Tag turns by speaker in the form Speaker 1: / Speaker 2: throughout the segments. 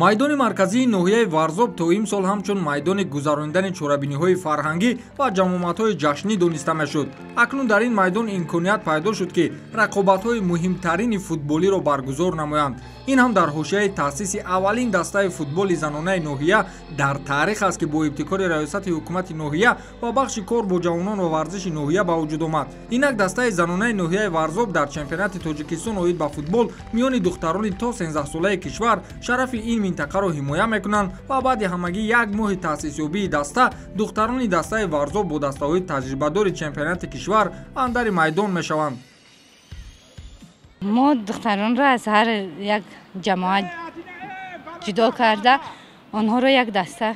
Speaker 1: Майдони марказии ноҳияи Варзоб то имсол ҳамчун майдони гузаронидани чорабиниҳои фарҳангӣ ва ҷамъомадҳои ҷашнӣ дониста мешуд. Акнун дар ин майдон имконият пайдо шуд, ки рақобатҳои муҳимтарини футболиро баргузор намоянд. Ин ҳам дар ҳошияи таъсиси аввалин дастаи футболи занонаи ноҳия дар таърих аст, ки бо ибтикори раёсати ҳукумати ноҳия ва бахши кор бо ҷавонон ва варзиши ноҳия ба вуҷуд омад. Инак дастаи занонаи ноҳияи Варзоб дар чемпионати Тоҷикистон оид ба футбол миёни духтарони то 13-солаи кишвар шарафи ин минтақаро ҳимоя мекунанд ва баъди ҳамагӣ як моҳи таъсисёбии даста духтарони дастаи Варзоб бо дастаҳои таҷрибадори чемпионати кишвар андари майдон мешаванд.
Speaker 2: Мо духтаронро аз ҳар як ҷамоат ҷудо карда, онҳоро як даста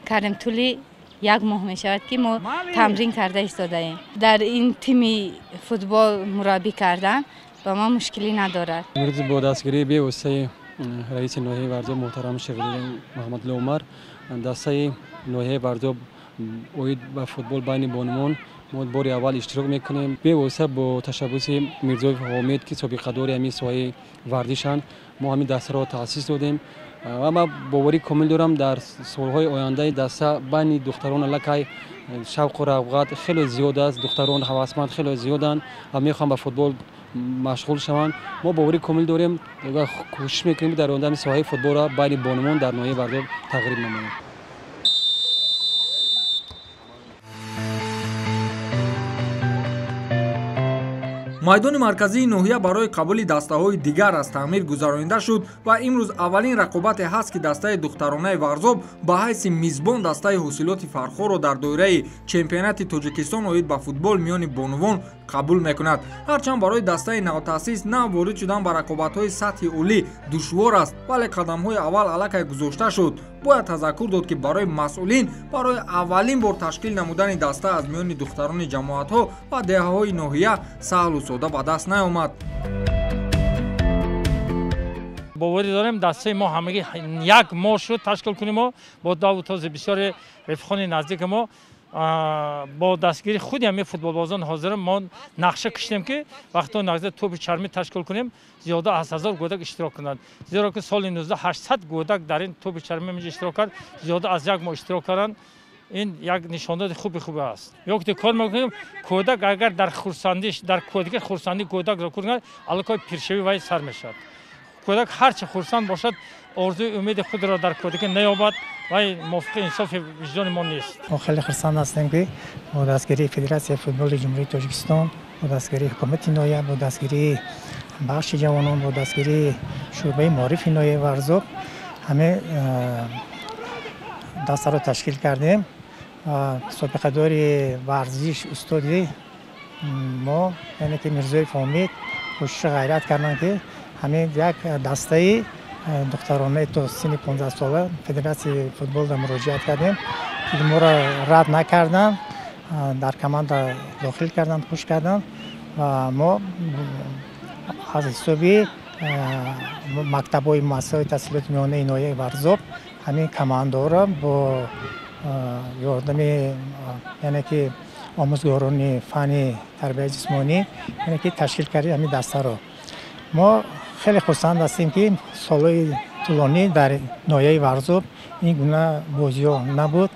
Speaker 2: кардем. Тӯли як моҳ мешавад, ки мо тамрин карда истодаем. Дар ин тими футбол мураббӣ кардан ба мо мушкилӣ надорад.
Speaker 3: Имрӯз бо дастгирии бевоситаи раиси ноҳияи Варзоб муҳтарам Шералӣ Муҳаммадулло Умар дастаи ноҳияи Варзоб оид ба футбол байни бонувон мо бори аввал иштирок мекунем. Бевосита бо ташаббуси Мирзоев Ҳомид, ки собиқадори ҳамин соҳаи варзишанд, мо ҳамин дастаро таъсис додем ва ман боварӣ комил дорам, дар солҳои ояндаи даста байни духтарон аллакай шавқу рағбат хеле зиёд аст. Духтарон ҳавасманд хеле зиёданд ва мехоҳанд ба футбол машғул шаванд. Мо боварӣ комил дорем ва кӯшиш мекунем, дар оянда ҳамин соҳаи футболро байни бонувон дар ноҳияи Варзоб тағйир намоем.
Speaker 1: Майдони марказии ноҳия барои қабули дастаҳои дигар аз таъмир гузаронида шуд ва имрӯз аввалин рақобате ҳаст, ки дастаи духтаронаи Варзоб ба ҳайси мизбон дастаи ҳосилоти Фархорро дар доираи чемпионати Тоҷикистон оид ба футбол миёни бонувон қабул мекунад. Ҳарчанд барои дастаи навтаъсис нав ворид шудан ба рақобатҳои сатҳи олӣ душвор аст, вале қадамҳои аввал аллакай гузошта шуд. Бояд тазаккур дод, ки барои масъулин барои аввалин бор ташкил намудани даста аз миёни духтарони ҷамоатҳо ва деҳаҳои ноҳия саҳлу сода ба даст наомад.
Speaker 4: Боварӣ дорем, дастаи мо ҳамагӣ як моҳ шуд ташкил кунем. Мо бо даву този бисёри рафиқони наздики мо, бо дастгирии худи ҳамин футболбозон ҳозир мо нақша киштем, ки вақто нақша тӯпи чармӣ ташкил кунем, зиёда аз 1000 кӯдак иштирок кунанд, зеро ки соли 1900 кӯдак дар ин тӯпи чармӣ иштирок кард, зиёда аз як моҳ иштирок карданд. Ин як нишондоди хуби хубе аст. Ё ки кор мекунем, кӯдак агар дар хурсандиш, дар кӯдаки хурсандӣ кӯдакро кунад, аллакай пиршавӣ вай сар мешавад. Кӯдак ҳарчи хурсанд бошад, орзуи умеди худро дар кӯдакӣ наёбад, вай мувофиқи инсофи виҷдони мо нест.
Speaker 5: Мо хеле хурсанд ҳастем, ки бо дастгирии Федератсияи футболи Ҷумҳурии Тоҷикистон, бо дастгирии ҳукумати ноҳия, бо дастгирии бахши ҷавонон, бо дастгирии шӯъбаи маорифи ноҳияи Варзоб ҳамин дастаро ташкил кардем. Собиқадори варзиш устоди мо, яъне ки Мирзоев Ҳомид, кӯшишу ғайрат карданд, ки ҳамин як дастаи духтаронаи то синни 15 сола Федератсияи футболда муроҷиат кардем, ки моро рад накарданд, дар команда дохил карданд, хуш карданд ва мо аз ҳисоби мактабҳои муассисаҳои таҳсилоти миёнаи ноҳияи Варзоб ҳамин командаҳоро бо ёрдами, яъне ки омӯзгорони фанни тарбияи ҷисмонӣ, яъне ки ташкил кардем ҳамин дастаро. Мо хеле хурсанд ҳастем, ки солҳои тӯлонӣ дар ноҳияи Варзоб ин гуна бозиҳо набуд.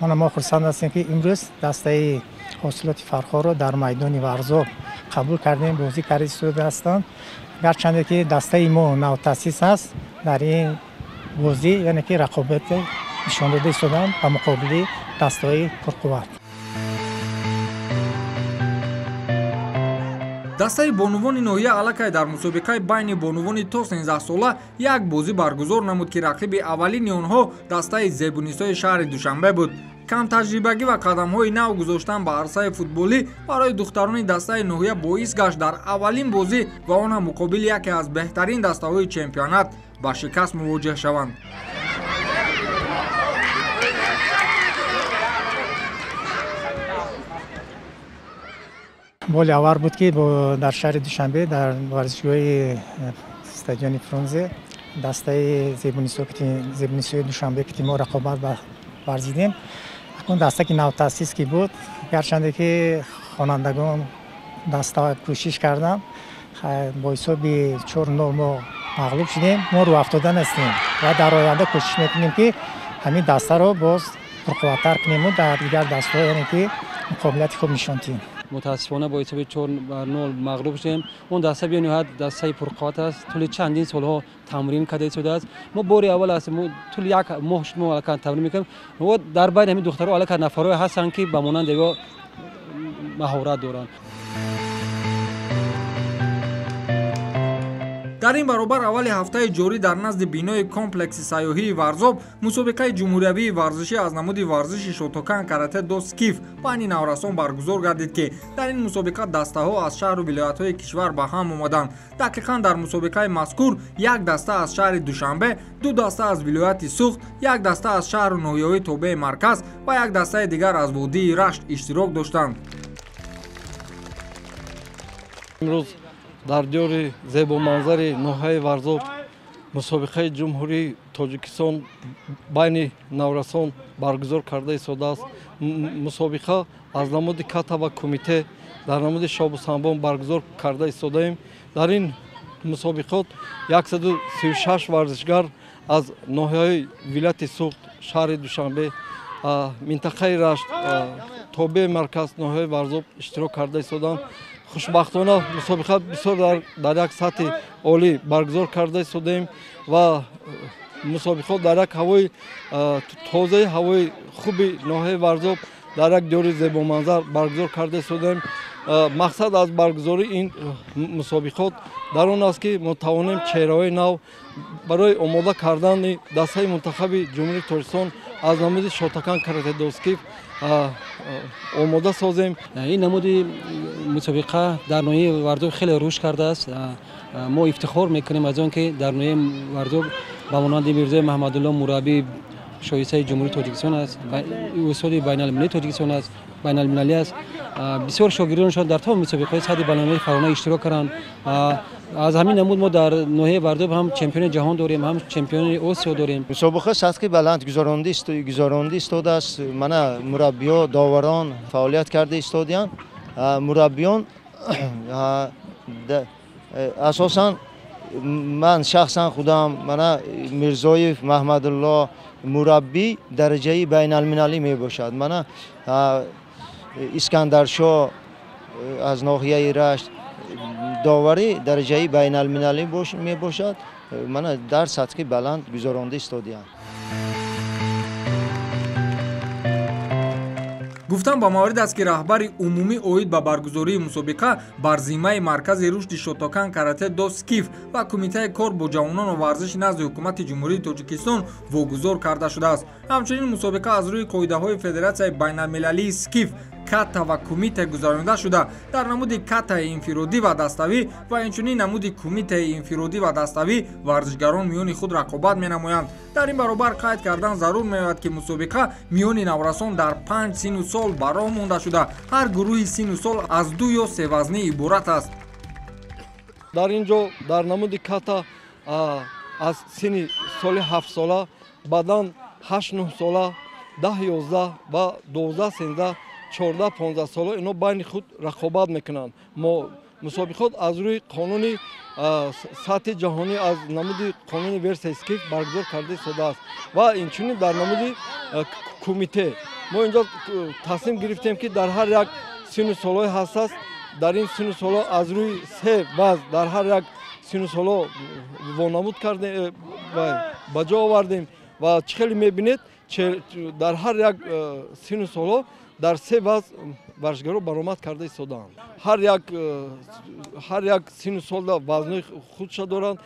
Speaker 5: Мана мо хурсанд ҳастем, ки имрӯз дастаи ҳосилоти Фархорро дар майдони Варзоб қабул кардем, бозӣ карда истода ҳастанд. Гарчанде ки дастаи мо навтаъсис аст, дар ин бозӣ, яъне ки рақобат нишон дода истодаанд ба муқобили дастаҳои пурқувват.
Speaker 1: Дастаи бонувони ноҳия аллакай дар мусобиқаи байни бонувони то 13 сола як бозӣ баргузор намуд, ки рақиби аввалини онҳо дастаи Зебунисои шаҳри Душанбе буд. Камтаҷрибагӣ ва қадамҳои нав гузоштан ба арсаи футболӣ барои духтарони дастаи ноҳия боис гашт, дар аввалин бозӣ ва он ҳам муқобили яке аз беҳтарин дастаҳои чемпионат ба шикаст мувоҷеҳ шаванд.
Speaker 5: Боли аввал буд, ки дар шаҳри Душанбе дар варзишгоҳи стадиони Фрунзе дастаи Зебунисои Душанбе ки мо рақобат варзидем. Акун даста ки навтаъсис ки буд, гарчанде ки хонандагон даста кӯшиш карданд, бо ҳисоби 4-0 мо мағлуб шудем. Мо рӯафтода нестем ва дар оянда кӯшиш мекунем, ки ҳамин дастаро боз пурқувваттар кунему дар дигар дастаҳо, яъне ки муқобилияти хуб нишон диҳем.
Speaker 3: Мутаассифона бо ҳисоби 4-0 мағлуб шудем. Он даста бениҳоят дастаи пурқувват аст, тӯли чандин солҳо тамрин карда истодааст. Мо бори аввал аст, тӯли як моҳ шуд мо аллакай тамрин мекунем. Ва дар байни ҳамин духтарҳо аллакай нафарҳое ҳастанд, ки ба монанди ё маҳорат доранд.
Speaker 1: Дар ин баробар аввали ҳафтаи ҷорӣ дар назди бинои комплекси сайёҳии Варзоб мусобиқаи ҷумҳуриявии варзишӣ аз намуди варзиши шотокан карате до скиф байни наврасон баргузор гардид, ки дар ин мусобиқа дастаҳо аз шаҳру вилоятҳои кишвар ба ҳам омаданд. Дақиқан дар мусобиқаи мазкур як даста аз шаҳри Душанбе, ду даста аз вилояти Суғд, як даста аз шаҳру ноҳияҳои тобеи марказ ва як дастаи дигар аз водии Рашт иштирок доштанд.
Speaker 6: Имрӯз дар диёри зебоманзари ноҳияи Варзоб мусобиқаи ҷумҳурии Тоҷикистон байни наврасон баргузор карда истодааст. Мусобиқа аз намуди ката ва кумите дар намуди шобусамбон баргузор карда истодаем. Дар ин мусобиқот 136 варзишгар аз ноҳияҳои вилояти Суғд, шаҳри Душанбе, минтақаи Рашт, тобеи марказ ноҳияи Варзоб иштирок карда истоданд. Хушбахтона мусобиқа бисёр дар як сатҳи олӣ баргузор карда истодаем ва мусобиқот дар як ҳавои тозаи ҳавои хуби ноҳияи Варзоб дар як диёри зебоманзар баргузор карда истодаем. Мақсад аз баргузории ин мусобиқот дар он аст, ки мо тавонем чеҳраҳои нав барои омода кардани дастаи мунтахаби ҷумҳурии Тоҷикистон аз намуди шотакан карате-до скиф омода созем.
Speaker 3: Ин намуди мусобиқа дар ноҳияи Варзоб хеле рушд кардааст. Мо ифтихор мекунем аз он, ки дар ноҳияи Варзоб ба монанди Мирзои Маҳмадулло мураббии шоистаи ҷумҳурии Тоҷикистон аст, устоди байналмилалии Тоҷикистон аст, байналмилалӣ аст. Бисёр шогирдоншон дар тамоми мусобиқаҳои сатҳи байналмилалии фарона иштирок карданд. Аз ҳамин намуд мо дар ноҳияи Варзоб ҳам чемпиони ҷаҳон дорем, ҳам чемпиони Осиё дорем.
Speaker 7: Мусобиқа сатҳи баланд гузаронда истодааст. Мана мураббиё, доварон фаъолият карда истодиянд. Мураббиён асосан ман шахсан худам, мана Мирзоев Маҳмадулло мураббӣ дараҷаи байналмилалӣ мебошад. Мана Искандаршо аз ноҳияи Рашт доварӣ дараҷаи байналмилалӣ мебошад. Мана дар сатҳи баланд гузаронда истодиянд.
Speaker 1: Гуфтан ба маврид аст, ки раҳбари умумӣ оид ба баргузории мусобиқа бар зиммаи Маркази рушди шотокан карате до скиф ва Кумитаи кор бо ҷавонону варзиши назди Ҳукумати Ҷумҳурии Тоҷикистон вогузор карда шудааст. Ҳамчунин мусобиқа аз рӯи қоидаҳои Федератсияи байналмилалии скиф ката ва кумите гузаронида шуда, дар намуди катаи инфиродӣ ва даставӣ ва инчунин намуди кумитаи инфиродӣ ва даставӣ варзишгарон миёни худ рақобат менамоянд. Дар ин баробар қайд кардан зарур меояд, ки мусобиқа миёни наврасон дар 5 сину сол ба роҳ монда шуда, ҳар гурӯҳи сину сол аз 2 ё 3 вазнӣ иборат аст.
Speaker 6: Дар ин ҷо дар намуди ката аз синни соли 7сола, баъдан 8-9 сола, 10-11 ва 12-13, 14-15 сола ино байни худ рақобат мекунанд. Мо мусобиқот аз рӯи қонуни сатҳи ҷаҳонӣ аз намуди қонуни версияи скиф баргузор карда истодааст ва инчунин дар намуди кумите мо инҷо тасмим гирифтем, ки дар ҳар як сину солҳои ҳаст, дар ин сину солҳо аз рӯи 3 вазн дар ҳар як сину солҳо вонамуд кардем, ба ҷо овардем ва чӣ хеле мебинед, дар ҳар як сину солҳо дар 3 вазн варзишгаро баромад карда истодаанд. Ҳар як сину солда вазнҳои худша доранд,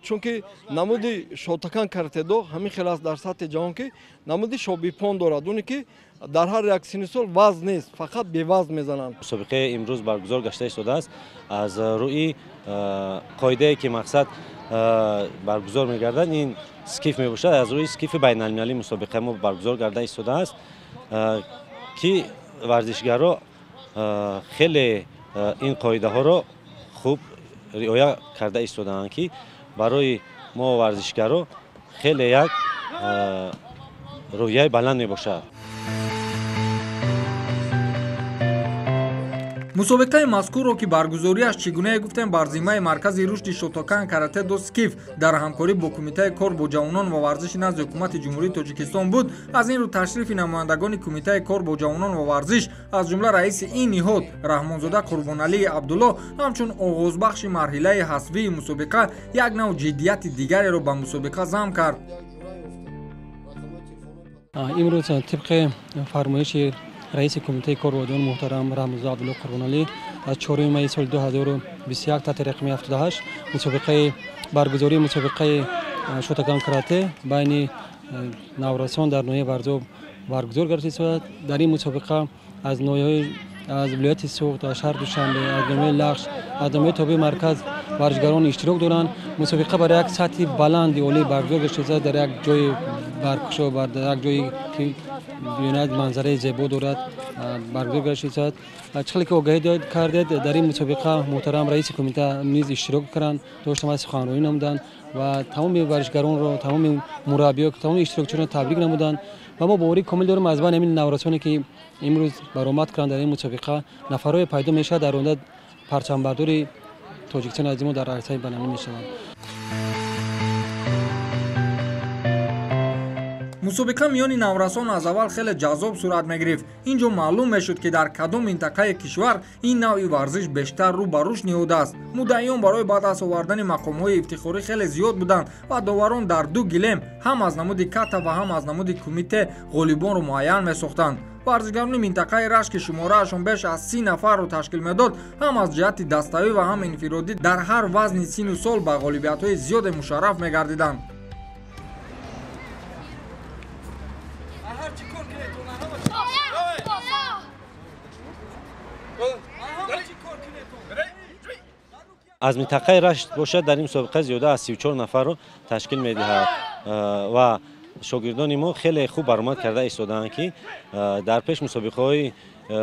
Speaker 6: чунки намуди шотакан каратедо ҳамин хел аст дар сатҳи ҷаҳон, ки намуди шобипон дорад, оне ки дар ҳар як сину сол вазн нест, фақат бевазн мезананд.
Speaker 8: Мусобиқаи имрӯз баргузор гашта истодааст аз рӯи қоидае, ки мақсад баргузор мегардад, ин скиф мебошад. Аз рӯи скифи байналмилалӣ мусобиқаи мо баргузор гарда истодааст, ки варзишгаро хеле ин қоидаҳоро хуб риоя карда истодаанд, ки барои мо варзишгаро хеле як рӯҳияи баланд мебошад.
Speaker 1: Мусобиқаи мазкурро, ки баргузориаш чӣ гунае гуфтем бар зиммаи маркази рушди Шотокан карате до Скиф дар ҳамкорӣ бо Кумитаи кор бо ҷавонон ва варзиши назди Ҳукумати Ҷумҳурии Тоҷикистон буд, аз ин рӯ ташрифи намояндагони Кумитаи кор бо ҷавонон ва варзиш, аз ҷумла раиси ин ниҳод Раҳмонзода Қурбоналии Абдулло, ҳамчун оғозбахши марҳилаи ҳасбии мусобиқа як нав ҷиддияти дигареро ба мусобиқа зам кард.
Speaker 3: Имрӯз тибқи фармоиши раиси Кумитаи кор бо ҷавонон муҳтарам Раҳмонзода Абдулло Қурбоналӣ аз 4 майи соли 2021 таҳти рақами 78 мусобиқаи баргузории мусобиқаи Шотокан карате байни наврасон дар ноҳияи Варзоб баргузор гардид. Дар ин мусобиқа аз ноҳияҳои аз вилояти Суғд, аз шаҳри Душанбе, аз ноҳияи Лахш, аз ноҳияи тобеи марказ варзишгарон иштирок доранд. Мусобиқа бар як сатҳи баланди олӣ баргузор гардида, дар як ҷои баркушо, дар як ҷое ки бениҳоят манзараи зебо дорад баргузор гардида. Чӣ хеле ки огаҳӣ кардед, дар ин мусобиқа муҳтарам раиси кумита низ иштирок карданд, доштан ва суханронӣ намуданд ва тамоми варзишгаронро, тамоми мураббиё, тамоми иштирокчиёнро табрик намуданд. Ва мо боварӣ комил дорем, аз байни ҳамин наврасоне ки имрӯз баромад карданд дар ин мусобиқа, нафарҳое пайдо мешавад дар оянда парчамбардори Тоҷикистони азими мо дар арсаи байналмилалӣ мешаванд.
Speaker 1: Мусобиқа миёни наврасон аз аввал хеле ҷаззоб сурат мегирифт. Ин ҷо маълум мешуд, ки дар кадом минтақаи кишвар ин навъи варзиш бештар рӯ ба рушд ниҳодааст. Муддаиён барои ба даст овардани мақомҳои ифтихорӣ хеле зиёд буданд ва доварон дар ду гилем ҳам аз намуди ката ва ҳам аз намуди кумите ғолибонро муайян месохтанд. Варзишгарони минтақаи Рашт, ки шумораашон беш аз 30 нафарро ташкил медод, ҳам аз ҷиҳати даставӣ ва ҳам инфиродӣ дар ҳар вазни сину сол ба ғолибиятҳои зиёде мушарраф мегардиданд.
Speaker 8: Аз минтақаи Рашт бошад, дар ин мусобиқа зиёда аз 34 нафарро ташкил медиҳад ва шогирдони мо хеле хуб баромад карда истодаанд, ки дар пеш мусобиқаҳои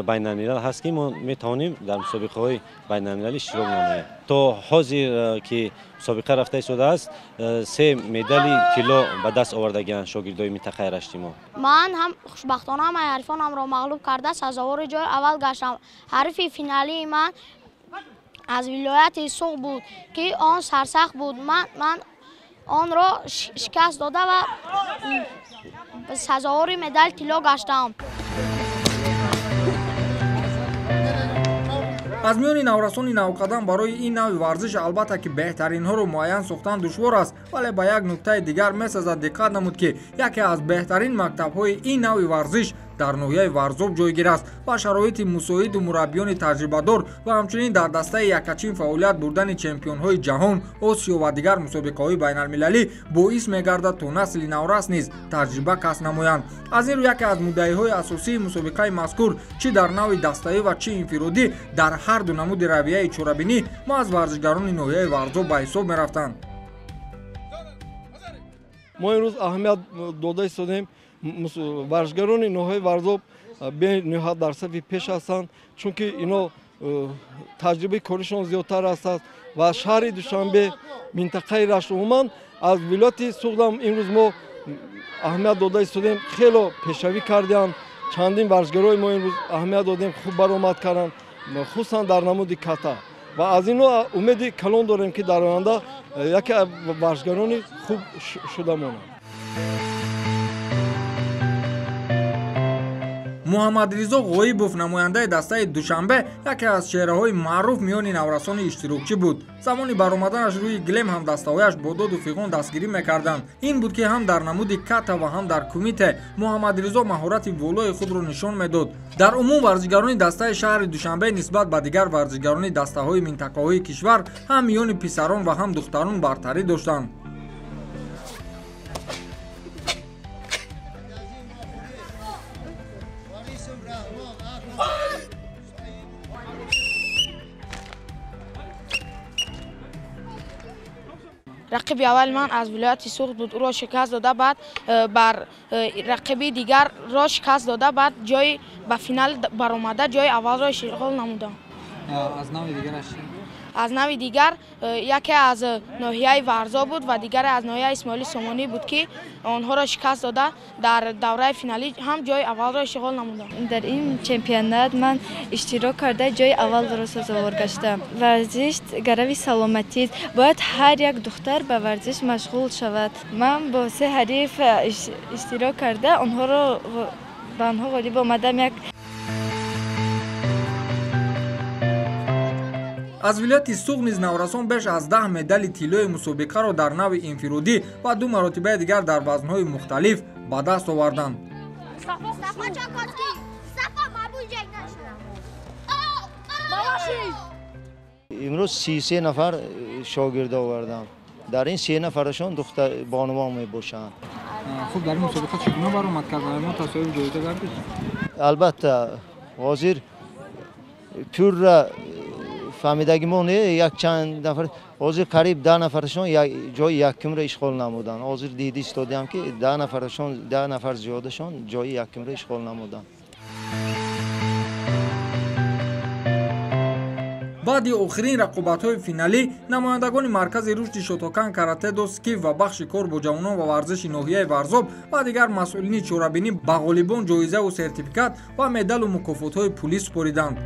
Speaker 8: байналмилал ҳаст, ки мо метавонем дар мусобиқаҳои байналмилалӣ иштирок намоем. То ҳозир ки мусобиқа рафта истодааст, 3 медали тилло ба даст овардагианд шогирдои минтақаи Рашти мо.
Speaker 9: Ман ҳам хушбахтона ҳамаи ҳарифонамро мағлуб карда сазовори ҷои аввал гаштам. Ҳарифи финалии ман аз вилояти Суғд буд, ки он сарсахт буд. Ман онро шикаст дода ва сазовори медали тилло гаштам.
Speaker 1: Аз миёни наврасони навқадам барои ин навъи варзиш албатта ки беҳтаринҳоро муайян сохтан душвор аст, вале ба як нуктаи дигар месазад диққат намуд, ки яке аз беҳтарин мактабҳои ин навъи варзиш дар ноҳияи Варзоб ҷойгир аст ва шароити мусоиду мураббиёни таҷрибадор ва ҳамчунин дар дастаи якачин фаъолият бурдани чемпионҳои ҷаҳон, Осиё ва дигар мусобиқаҳои байналмилалӣ боис мегардад, то насли наврас низ таҷриба касб намоянд. Аз ин рӯ яке аз муддаиҳои асосии мусобиқаи мазкур чӣ дар навъи даставӣ ва чӣ инфиродӣ дар ҳар ду намуди равияи чорабинӣ маҳз варзишгарони ноҳияи Варзоб ба ҳисоб мерафтанд.
Speaker 6: Мо имрӯз аҳамият дода истодем, варзишгарони ноҳияи Варзоб бениҳоят дар сафи пеш ҳастанд, чунки ино таҷрибаи коришон зиёдтар аст ва шаҳри Душанбе, минтақаи Рашт, умуман аз вилояти Суғдам имрӯз мо аҳамият дода истодем, хело пешравӣ карданд. Чандин варзишгарои мо имрӯз аҳамият додем, хуб баромад карданд, хусусан дар намуди ката. Ва аз ино умеди калон дорем, ки дар оянда яке аз варзишгарони хуб шуда монанд.
Speaker 1: Муҳаммадризо Ғоибов, намояндаи дастаи Душанбе, яке аз чеҳраҳои маъруф миёни наврасони иштирокчӣ буд. Замони баромаданаш рӯи гилем ҳам дастаҳояш бо доду фиғон дастгирӣ мекарданд. Ин буд, ки ҳам дар намуди ката ва ҳам дар кумите Муҳаммадризо маҳорати волои худро нишон медод. Дар умум варзишгарони дастаи шаҳри Душанбе нисбат ба дигар варзишгарони дастаҳои минтақаҳои кишвар ҳам миёни писарон ва ҳам духтарон бартарӣ доштанд.
Speaker 10: Рақиби аввали ман аз вилояти Суғд буд, ӯро шикаст дода, баъд бар рақиби дигарро шикаст дода, баъд ҷои ба финал баромада ҷои аввалро ишғол намудам.
Speaker 1: Аз навъи дигараш чӣ?
Speaker 10: Аз нави дигар яке аз ноҳияи Варзоб буд ва дигаре аз ноҳияи Исмоили Сомонӣ буд, ки онҳоро шикаст дода дар давраи финалӣ ҳам ҷои аввалро ишғол намудам.
Speaker 11: Дар ин чемпионат ман иштирок карда ҷои аввалро сазовор гаштам. Варзиш гарави саломатист. Бояд ҳар як духтар ба варзиш машғул шавад. Ман бо се ҳариф иштирок карда онҳоро ба онҳо ғолиб омадам. Як
Speaker 1: Аз вилояти Суғд низ наврасон беш аз 10 медали тиллои мусобиқаро дар навъи инфиродӣ ва 2 маротибаи дигар дар вазнҳои мухталиф ба даст оварданд.
Speaker 7: Имрӯз 33 нафар шогирд овардам. Дар ин 3 нафарашон духтар бонувон мебошанд.
Speaker 1: Хуб, дар ин мусобиқа чӣ гуна баромад карданд? Мо тасоҳиби ҷоиза гардид?
Speaker 7: Албатта, ҳозир пурра фаҳмидагимон якчанд нафар, ҳозир қариб 10 нафарашон ҷои якумро ишғол намуданд. Ҳозир дида истодиам, ки 10 нафарашон, 10 нафар зиёдашон ҷои якумро ишғол намуданд.
Speaker 1: Баъди охирин рақобатҳои финалӣ намояндагони маркази рушди шотокан карате-до скиф ва бахши кор бо ҷавонон ва варзиши ноҳияи Варзоб ва дигар масъулини чорабинӣ ба ғолибон ҷоизаву сертификат ва медалу мукофотҳои пулӣ супориданд.